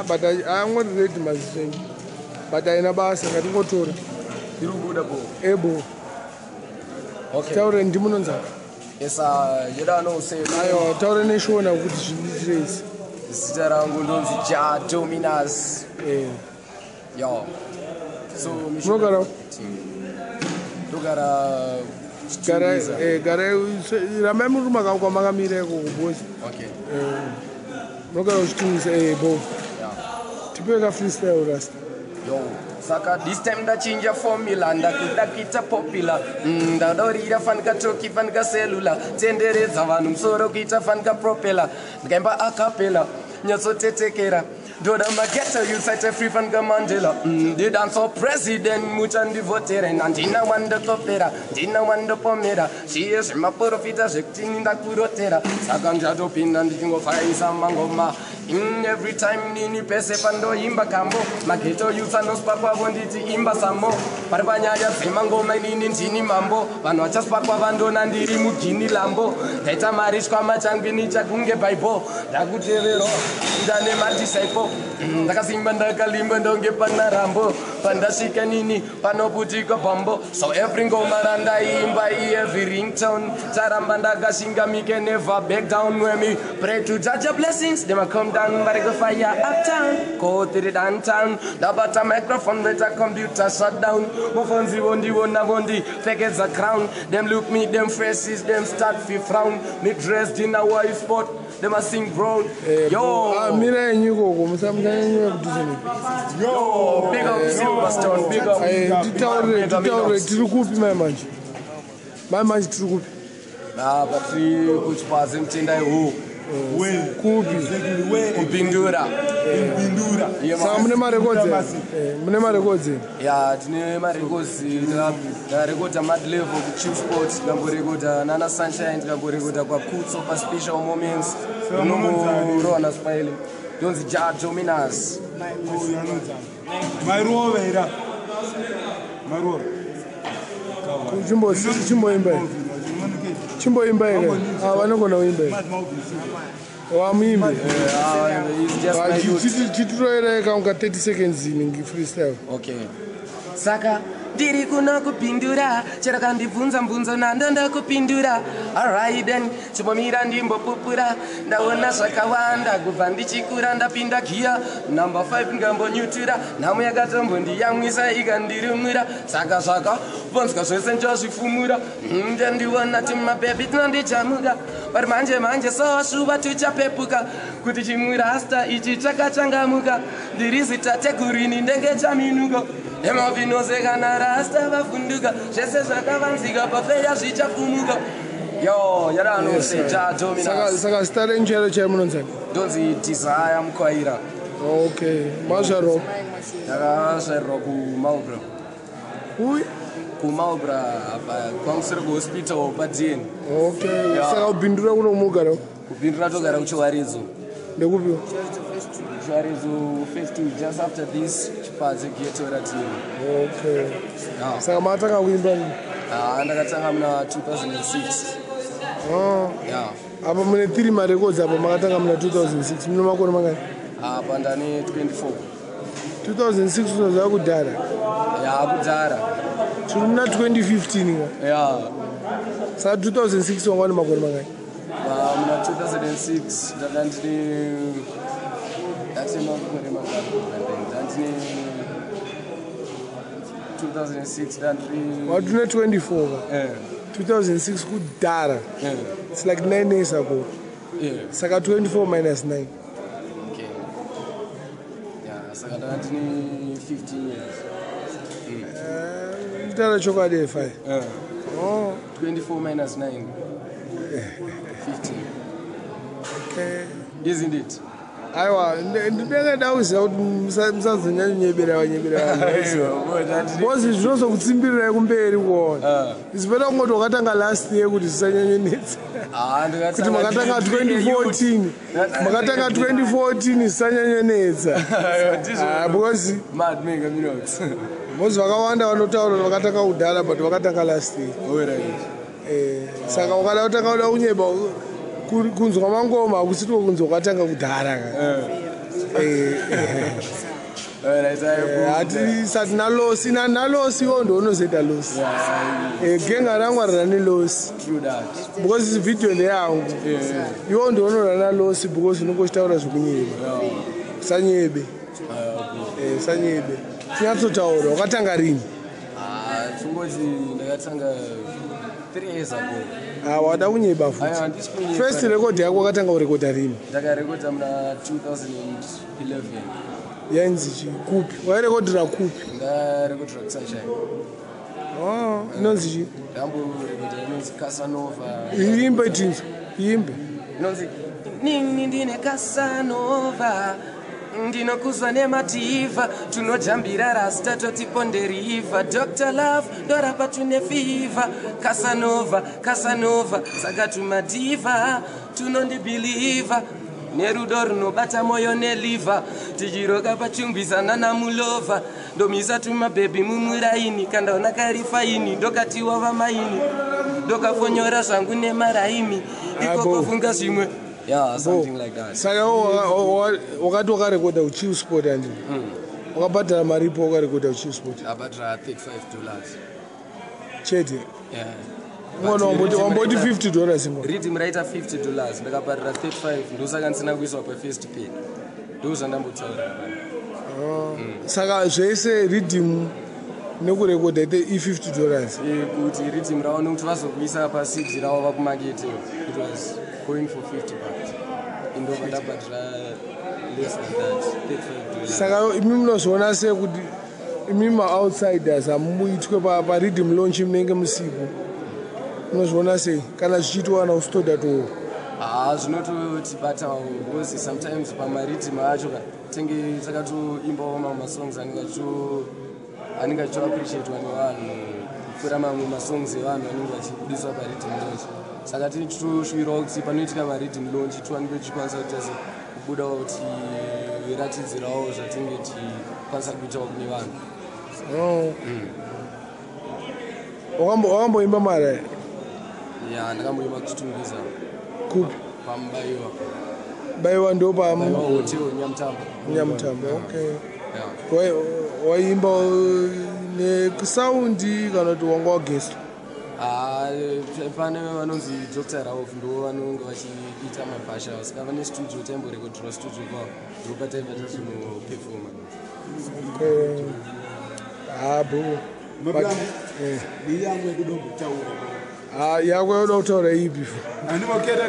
But angori ready maziso enyu, but haina basa, ngatingotora. Iri kubuda bo. Ebo. Okay. Taure, ndimunonzaka. Yes, yoda no say. Aiwa, taure neShona kuti zvinditirei. Zita rangu ndonzi Jah Dominus. Yo. So Munogara? Ndogara Chitungwiza. Garai, rambai muri kwamakamira ikoko bosi. Okay. Munogara kuChitungwiza, bo. Yeah. Tipe ka freestyle, rasta. Yo, saka this time ndachinja formula, ndakuda kuita popular. Ndadorira fanika talkie, fanika cellular, tenderedza vanhu musoro kuita fanika propeller, ndikaimba acapella, nyatsotetekera, ndoda maghetto youths aite free fanika Mandela. Ndidancehall president, muchandivhotere, nandina wandokopera, ndina wandopomera, zviye zvemaprofita zvekuti ndakurotera, saka ndichatopinda ndichingofaisa mangoma. Every time nini pese pandoimba kambo, maghetto youths anospakwa, nditi imba samo pari panyaya dzemangoma, inini ndini mambo, vanhu vachaspakwa vandona ndiri mugini lambo, ndaita mari chikwama changu ini chakunge bhaibho, ndakuteverwa ndane madisciple. Ndakasimba, ndakalimba, ndonge pana Rambo, pandasvika nini panoputika bhambo, so every ngoma randaimba, every ringtone, taramba ndakashinga, me can never back down. When me pray to judge your blessings, them a come down, but go fire uptown, go to the downtown, ndabata microphone, better computer shut down, mufonzi wondiona vondi pfekedza crown, them look me, them faces them start fi frown, me dressed in a white spot, them a sing brown. Yo. Ah, mira yenyu ikoko, musanyanya kudhuze nepi. Yo, big up Silverstone, big up. Titaurire, titaurire, tiri kupi mai manje? Mai manje tiri kupi? Apa tiri kuChipaze Mutendai Hall. Kupi? KuBindura. Bindura. Saka mune marekodzi? Mune marekodzi? Ya, tine marekodzi, takarekodha Mad Level kuChief Sport, tikamborekodha nana Sunshine, tikamborekodha kwaKutso paSpecial Moments, unomurowana Smile, ndonzi Jah Dominus. Mairova ira. Mairova. Chimboimba here, chimboimba here. Ah, vanogona kuimba here? Wamuimbi? He's just my youth. Chitiroerai kaunga 30 seconds inenge freestyle. Okay, saka ndiri kuno kupindura, chero kandibvunza mbunzo nando ndakupindura. Alright then, chimbomira ndimbopupura, ndaona zvakawanda kubva ndichikura, ndapinda giya number 5, ndikambonyutura nhamo yakatombondiyamwisa ikandirumura, saka zvakabvonzwa zvese ndichazvifumura. Ndandiona timabhebhi tinondijamuka vari manje manje, so shuva tichapepuka kuti chimurasta ichi chakachangamuka, ndiri zita tegurini ndenge chaminuka, emavinozekana rasta vavhunduka, zvese zvakavanzika pafeya zvichafumuka. Yo, yaranose Jah Dominus. Saka zita renyu chairo chairo munonzani? Ndonzi Desire Mukwaira. Okay, mazvarwa? Ndakazvarirwa kuMarlborough. Ui? KuMarlborough, apa kwamusoro kuhospital paDN. Okay. Yeah. Saka kuBindura kuno mugara? KuBindura togara kuChiwaridzo. Ndekupiwa? Chiwaridzo phase two, just after this Chipadze ghetto ratiri. Okay. Yeah. Saka makatanga kuimba nini? Ah, ndakatanga muna 2006. Oh. Yeah. Apa mune 3 marekodzi, apa makatanga muna 2006, mune makore mangani? Apa ndane 24. 2006 unoziva kudhara. Ya, kudhara. Tiri muna 2015 ka. Ya. Saka 2006 wanga une makore mangani? Ah, muna 2006 ndanga ndine, ndati makore mangani? Ndandine 2006 ndandiri Watune 24 ka. 2006 kudhara. It's like 9 years ago. Saka 24 minus 9. Okay, yeah, saka ndanga ndine 15 years. Kutaura chokwadi, 5. Oh. 24 minus 9, 15. Okay. Isn't it? Aiwa, ndinenge da kuziva kuti musazonyanyonyebera vanyebera vanhu, because zvinozokutsimbirirai kumberi kuona. It's better kungoti wakatanga last year kuti zvisanyanyonetsa, kuti makatanga 2014, makatanga 2014, zvisanyanyonetsa. Ah, because Mad mega minutes. Because vakawanda vanotaura kuti vakatanga kudhara, but vakatanga last year. Saka ukada kutanga kuda kunyeba, Kunzwa mangoma hakusitiko kunzwa kwatanga kudhara ka. Alright, Hatisati nalosi nalosi iwo ndounozoita losi. Genga rangu harirani losi True that. because video ndeyangu. Iwo ndounorana losi because unenge uchitaura zvekunyeba. Usanyebe. Usanyebe. Tinyatsotaura wakatanga rini? Ah, chingoti ndakatanga 3 years ago. Ah, wada kunyeba futi. Aiwa, handisi kunyeba. First record yako wakatanga kurekodha rini? Ndakarekodha muna 2011. Yainzi chii? Kupi? Wairekodhera kupi? Ndarekodhera kuSunshine. Oh, inonzi chii? Ndamborekodha inonzi Casanova. Iimbe tinzwe. Iimbe. Inonzi nini ndine Casanova. Ndinokuzwa nemativha tunojambira rasta totiponderiva Dr Love ndorapa tune fivha Casanova Casanova saka tumadhivha tunondibhilivha nerudo runobata moyo nelivha tichiroka pachungwisana namulovha ndomisa tumabhebhi mumuraini kandaona kari faini ndokatiwa vamaini ndokafonyora zvangu nemaraimi ikoko funga zvimwe. Yeah, something like that. Saka wakati wakarekodha kuchill sport handini? Wakabhadhara maripo wakarekodha kuchill sport? Abhadhara $35 Chete. Yeah. Ngona wamboti $50 ingona. Rhythm raita $50, ndakabhadhara 35, ndosaka ndisina kuiswa pafirst pay, ndozvandambotaura. Saka zvese rhythm nekurekodha ite i$50. Kuti rhythm ravo nekuti vazokuisa paCD ravo vakumakete, it was going for $50, indobva ndabhadhara less than that, $35. Saka imi munozviona sei kuti imi maoutsiders hamuitwe parhythm launch, munenge musipo? Munozviona sei kana zvichiitwa na ustoda to? Haa, zvinototibatawo because sometimes pamariddim acho ka tenge takatoimbawo mamwe masongs anenge achitoappreciatwa nevanhu kupfuura mamwe masongs evanhu vanenge vachibudiswa pariddim launch. Saka tichitoshuvirawo kuti panoitika mariddim launch tiwanike tichikwanisa kuita se kubudawo tiratidzirawo zvatinge tichikwanisa kuitawo kune vanhu. Oh. Wakamboimba mara? Ya, ndakamboimba kuChitungwiza. Kupi? Pamubaiwa. Baiwa ndo pa Baiwa Hotel, Nyamutamba. Nyamutamba, okay. Yeah. Waimba nekusaundi kana kuti wanga wagest? Ah, pane vanonzi Dr Rauf, ndo vanonge vachiita mabhasha, saka vane studio, taimborekodhera studio kwavo, ndopataibva tazonoperforma. Okay. Ah, bo. Maplangu. Eh. Yangu yekudombotaura. Ah, yako yoda kutaura ipi? Andimoketa.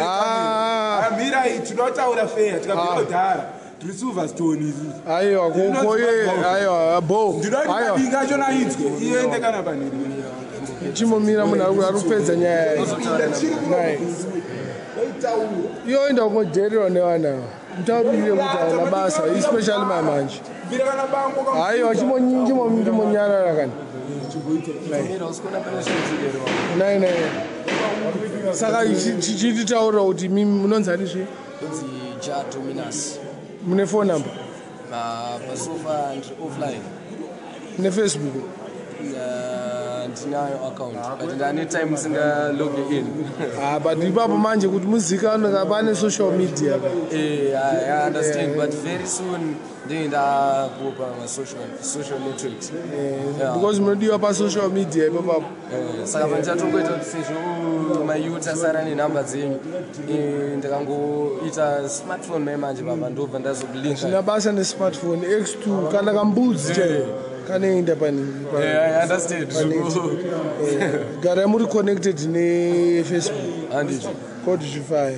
Ah. Mirai, tinotaura feya tikabvira kudhara tiri Silverstone isusu. Aiwa, koye, aiwa, bo. Ndinoti Aiwa. madinga acho nainzwe iende kana panhiri. Chimomira, munhu ari kupedza nyaya naye. Iyo enda kungodhererwa nevana ava. Mutaurire kuti hauna basa, especially mamanje. Bvira kana bango. Aiwa, chimonyarara kani. Mira, usikuona pane zvinodziderwa. Nai nai. Saka chititaurira kuti mimi munonzi zve? Ndonzi Ja Dominus. Mune phone number? Pasofa ndiri offline. Mune Facebook? Ndinayo account but ndane time ndisingaloge in. Ah, but ipapo manje kuti muzikanwe ka pane social media ka. Eh, I understand, but very soon ndinge ndakupa masocial social networks. Yeah. Because munodiwa pasocial media ipapapo. Saka pandichatongoita kuti sezvo mayouth asara nenhamba dzenyu, ndikangoita smartphone mai manje papa ndobva ndazokulinka. Zvina basa nesmartphone x2 kana kambudzi chaiyo kanoenda I understand. Garai muri connected neFacebook. Handiti. Koti zvifaya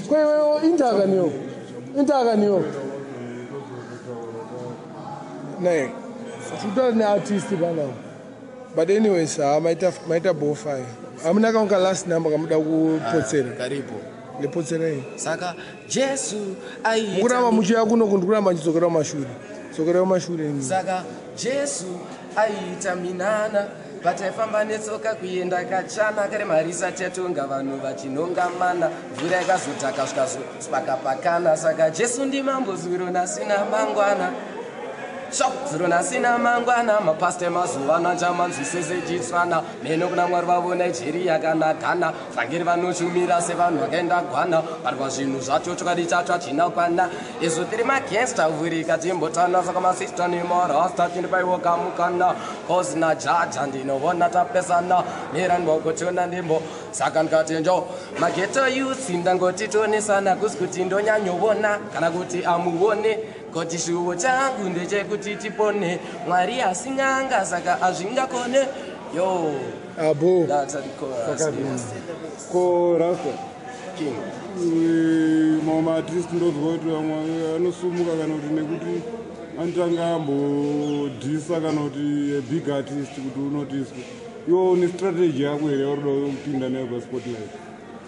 kweiwewo indakaniyo indakaniyo nai tikutora neartist panapa. But anyways, ha, maita bofaya. Hamuna kaunga last number kamuda kupotsera? Karipo. Lepotserai. Saka Jesu aiita Mukuramba muchiuya kuno kundikuramba nchidzokera kumashure, dzokera kumashure ini. Saka Jesu aiita minana pataifamba netsoka kuenda kachana kare marisa tatonga vanhu vachinonga mana, mvura yakazodhaka zvikazopakapakana. Saka Jesu ndimambo zuro nasina mangwana. Zuro nasina mangwana, mapasta emazuva ano achamanzwisese chitswana. Mheno kuna Mwari vavo Nigeria kana Ghana, vhangeri vanoshumira sevanhu vakaenda Gwana. Parwa zvinhu zvacho, chokwadi chacho hachina kwana. Isu tiri magangsta, vhurika timbotana. Saka masista nemarasta, tindipaiwo kamukana, cause najaja ndinovona tapesana. Mira ndimbokuchuna ndimbo. Saka ndikati njo maghetto youths, ndangoti tonesana, kusi kuti ndonyanyovona kana kuti amuone koti shuwo changu ndechekuti tipone. Mwari asing'anga, saka hazvingakone yo. Abo. That's the chorus, yeah. Ko Rasta, King. Mamwe maartist ndozwa kuti vamwe anosumuka kana kuti nekuti anotanga ambodhisa kana kuti big artist kuti unotiswa. Iwo une strategy yako here yauri kupinda nayo paspotlight?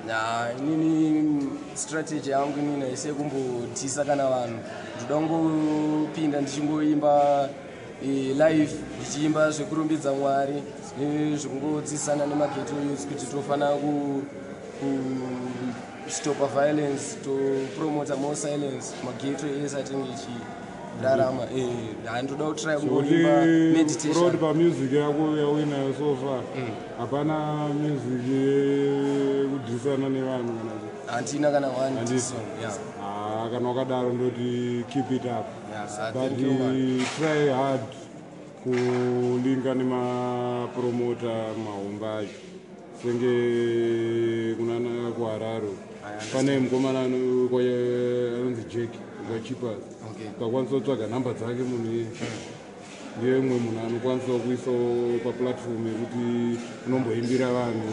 Na inini strategy yangu inini haisi yekumbodhisa kana vanhu. Ndoda kungopinda ndichingoimba live, ndichiimba zvekurumbidza Mwari nezvekungodzidzisana nemaghetto youths kuti tofanira kustopa violence, topromota more silence maghetto ese atinge ichirarama. Handoda kutry kungoimba meditation. Kuti pamusic yako yauinayo so far, hapana music yekudhisana nevanhu kana kuti? Handina kana one Handisi. diss song, yeah. Ah, kana wakadaro ndoti keep it up. Yeah, But thank you, man. try hard kulinka nemapromota mahomba acho, senge kunana kuHarare pane mukomana anonzi Jack Wachipas. Ukakwanisa kutsvaga nhamba dzake, munhu iye ndiye mumwe munhu anokwanisa kuisawo paplatform yekuti unomboimbira vanhu,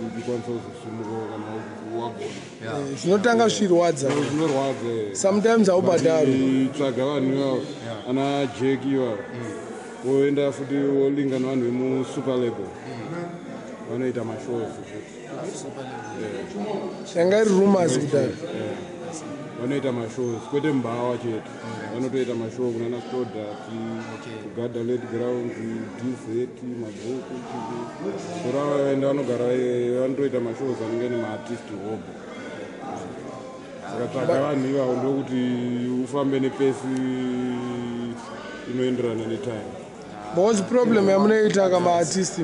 uchikwanisa kuzosumukawo kana wagona. Zvinotanga zvichirwadza. Zvinorwadza. Sometimes haubhadharwi. Tsvaga vanhu ivavo, ana Jack ivavo, woenda futi wolinga nevanhu vemusuper label, vanoita mashows futi. Yanga iri rumors kudhara. Vanoita mashows, kwete mubhawa chete, vanotoita mashow kunana Stodart, kuGadalet Grounds, DZ, Mabvuku. Sora vanogara vanotoita mashows anenge nemaartist hobo. Saka tsvaga vanhu ivavo, ndokuti ufambe nepace inoenderana netime. Because problem yamunoita kamaartist,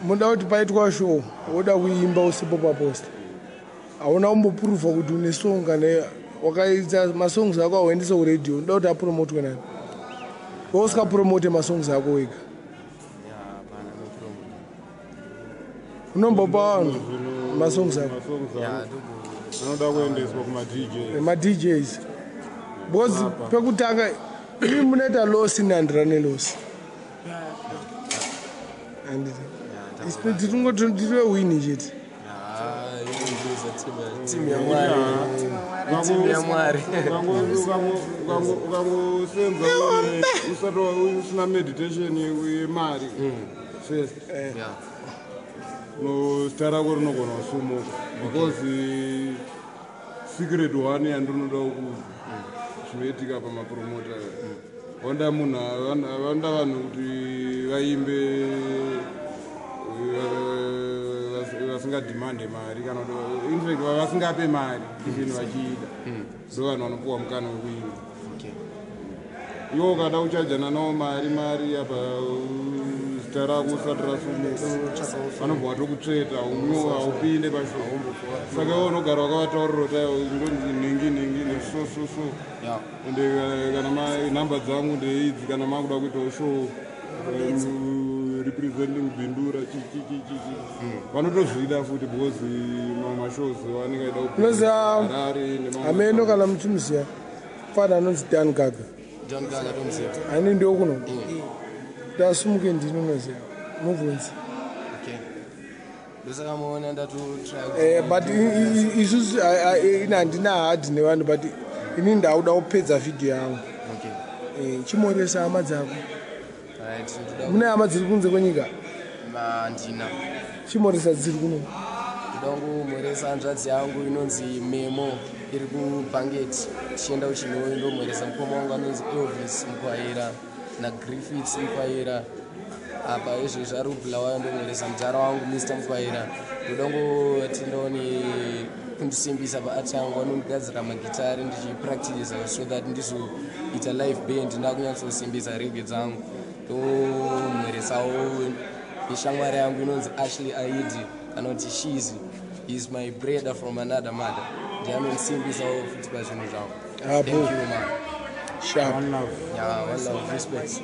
munoda kuti paitwa show, woda kuimba usipo paposter, hauna kumbopruvha kuti une song. Kana wakaita masongs ako, auendese kuradio, unoda kuti apromotwe nani? Wausingapromote masongs ako wega. Yeah, hapana, no problem. Unombopa vanhu masongs ako? Masongs Yeah, ako anoda kuendeswa kumaDJ. MaDJs, because pekutanga imi munoita loss, inandirane loss, handiti? Tiringoti tiriwe wini chete. Timu yaMwari, timu yaMwari. Ukangosenza usati usina meditation yemari first, no zita rako rinogona kusumuka, because secret one yandinoda kuudza zvinoitika pamapromota, vanoda munhu, vanoda vanhu kuti vaimbe vasingadhimande mari, kana kuti infact vasingape mari even vachiida, ndo vanhu vanopuwa mukana wekuimba. Iwo ukada kuchajana nawo mari apa, zita rako usati rasumuka, vanobva vatokutsveta, haupinde pashow. Saka iwo unogara wakavataurira kuti aiwa, ndonzi nhingi nhingi, so so so, ende kana nhamba dzangu ndeidzi, kana makuda kuitawo show representing Bindura, chichichichichi, vanotozvida futi, because mamwe mashows vanenge aida. Unoziva, Harare nemamwe. Hameno kana muchimuziva, fana anonzi Dan Gaga. John Gaga tomuziva. Hani ndio kuno ndasumuke, ndini unoziva mubvunzi. Okay, ndosaka muona ndatotry. But isusu ini handina hadhi nevanhu, but ini ndauda kupedza vhidhiyo yangu. Chimoresa hama dzako. Right, ndoda. Mune hama dziri kunze kwenyika? Mandina. Chimoresa dziri kuno. Ndoda kungomhoresa hanzvadzi yangu inonzi Memo, iri kuBhangeti, tichienda kuChinhoyi. Ndomhoresa mukoma wangu anonzi Elvis Mukwaira naGriffiths Mukwaira, apa izvezvi ari kuBulawayo. Ndomhoresa mudhara wangu Mr Mukwaira. Ndoda ngotindawo. kundisimbisa paart yangu. Vanondigadzira magitari ndichipractisa so that ndizoita live band, ndakunyatsosimbisa reggae dzangu. Ndomheresawo neshamwari yangu inonzi Ashley Aidi, kana kuti Shizi. Is my brother from another mother. Ndiye anondisimbisawo futi pazvinhu zvangu. Ah, Thank you, man. Sharp. One love. Yeah, one love, respect.